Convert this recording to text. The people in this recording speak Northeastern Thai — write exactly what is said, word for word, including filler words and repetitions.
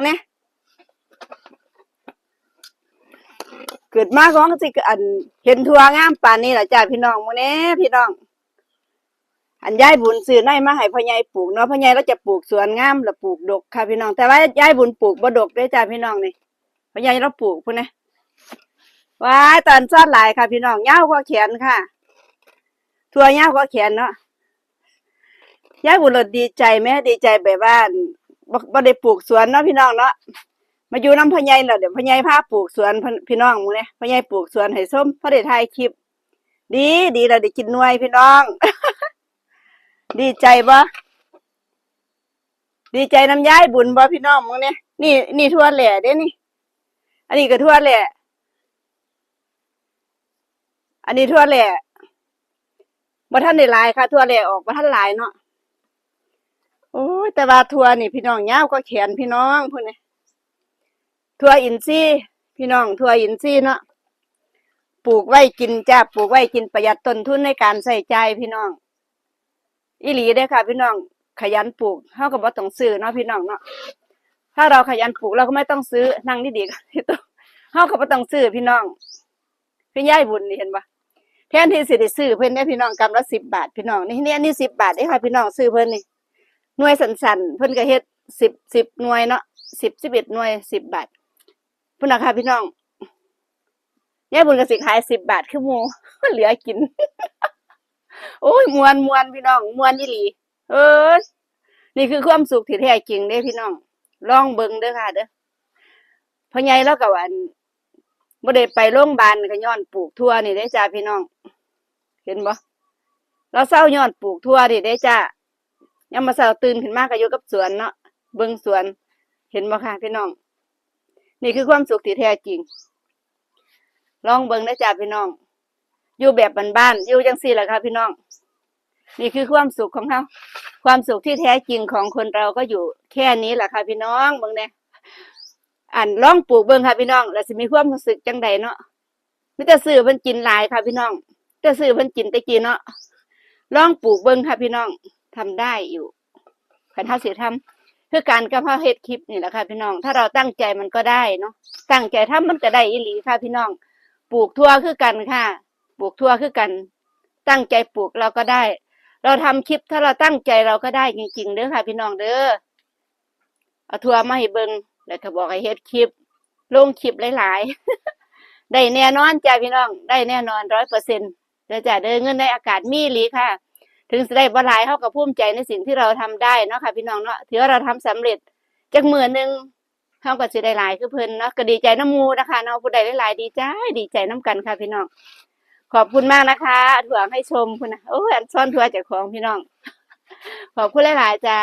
เนี่ย เกิดมาของสิอัน เห็นถั่วงามปานนี้ล่ะจ้าพี่น้อง มื้อนี้พี่น้อง อันยายบุญซื้อในมาให้พ่อใหญ่ปลูกเนาะ พ่อใหญ่ลาวจะปลูกสวนงามและปลูกดกค่ะพี่น้อง แต่ว่ายายบุญปลูกบ่ดกเด้อจ้าพี่น้องนี่ พ่อใหญ่ลาวปลูกพุ้นนะ ว้าย ตอนซ่อนหลายค่ะพี่น้อง ยาวกว่าแขนค่ะ ถั่วยาวกว่าแขนเนาะ ยายบุญลดดีใจแหม ดีใจแบบว่า บ่ บ่ได้ปลูกสวนเนาะพี่น้องเนาะ มาอยู่นำพ่อใหญ่แล้ว เดี๋ยวพ่อใหญ่พาปลูกสวน พี่น้องมื้อนี้ พ่อใหญ่ปลูกสวนให้ชม พอได้ถ่ายคลิป ดี ดีแล้วได้กินหน่วยพี่น้อง ดีใจบ่ ดีใจนำยายบุญบ่พี่น้องมื้อนี้ นี่ นี่ถั่วแหล่เด้นี่ อันนี้ก็ถั่วแหล่ อันนี้ถั่วแหล่ บ่ทันได้หลายค่ะ ถั่วแหล่ออกบ่ทันหลายเนาะ โอ้ย แต่ว่าถั่วนี่พี่น้อง ยาวกว่าแขนพี่น้องพุ้นนะ ถั่วอินทรีย์ พี่น้อง ถั่วอินทรีย์เนาะ ปลูกไว้กินจ้า ปลูกไว้กิน ประหยัดต้นทุนในการใช้จ่ายพี่น้อง อีหลีเด้อค่ะพี่น้อง ขยันปลูก เฮาก็บ่ต้องซื้อเนาะพี่น้องเนาะ ถ้าเราขยันปลูกเราก็ไม่ต้องซื้อ นั่งดีๆ เฮาก็บ่ต้องซื้อพี่น้อง คือยายบุญนี่เห็นบ่ แทนที่สิได้ซื้อเพิ่นเด้พี่น้อง กำละสิบบาทพี่น้อง นี่ นี่ อันนี้สิบบาทเด้ค่ะพี่น้อง ซื้อเพิ่นนี่ หน่วยสั้นๆ เพิ่นก็เฮ็ดสิบ สิบหน่วยเนาะ สิบ สิบเอ็ดหน่วย สิบบาท พุ้นน่ะค่ะพี่น้อง ยายบุญก็สิขายสิบบาทคือหมู่ เหลือกิน โอ้ย ม่วน ม่วนพี่น้อง ม่วนอีหลี เอ้ย นี่คือความสุขที่แท้จริงเด้พี่น้อง ลองเบิ่งเด้อค่ะเด้อ พ่อใหญ่ลาวก็ว่า บ่ได้ไปโรงบาลก็ย้อนปลูกถั่วนี่เด้จ้าพี่น้อง เห็นบ่ ลาวเซาย้อนปลูกถั่วนี่เด้จ้า ยามมื้อเช้าตื่นขึ้นมาก็อยู่กับสวนเนาะ เบิ่งสวน เห็นบ่คะพี่น้อง นี่คือความสุขที่แท้จริง ลองเบิ่งเด้อจ้าพี่น้อง อยู่แบบบ้านๆ อยู่จั่งซี้ล่ะค่ะพี่น้อง นี่คือความสุขของเฮา ความสุขที่แท้จริงของคนเราก็อยู่แค่นี้แหละค่ะพี่น้อง เบิ่งแหน่ อันลองปลูกเบิ่งค่ะพี่น้อง แล้วสิมีความรู้สึกจั่งใดเนาะ มีแต่ซื้อเพิ่นกินหลายค่ะพี่น้อง แต่ซื้อเพิ่นกินแต่กี้เนาะ ลองปลูกเบิ่งค่ะพี่น้อง ทำได้อยู่ คันเฮาสิทำ คือการกับเฮาเฮ็ดคลิปนี่แหละค่ะพี่น้อง ถ้าเราตั้งใจมันก็ได้เนาะ ตั้งใจทำมันก็ได้อีหลีค่ะพี่น้อง ปลูกถั่วคือกันค่ะ ปลูกถั่วคือกัน ตั้งใจปลูกเราก็ได้ เราทำคลิป ถ้าเราตั้งใจเราก็ได้จริงๆ เด้อค่ะพี่น้องเด้อ เอาถั่วมาให้เบิ่ง แล้วก็บอกให้เฮ็ดคลิป ลงคลิปหลายๆ ได้แน่นอนจ้าพี่น้อง ได้แน่นอน ร้อยเปอร์เซ็นต์ เด้อจ้าเด้อ เงินในอากาศมีอีหลีค่ะ ถึงสิได้บ่หลาย เฮาก็ภูมิใจในสิ่งที่เราทำได้เนาะค่ะพี่น้องเนาะ ถือว่าเราทำสำเร็จ จักมื้อหนึ่ง เฮาก็สิได้หลายคือเพิ่นเนาะ ก็ดีใจนำหมู่นะคะเนาะ ผู้ใดหลายๆ ดีใจ ดีใจนำกันค่ะพี่น้อง ขอบคุณมากนะคะ ถั่วให้ชมพุ้นนะ โอ้ย อันซ่อนถั่วเจ้าของพี่น้อง ขอบคุณหลายๆ จ้า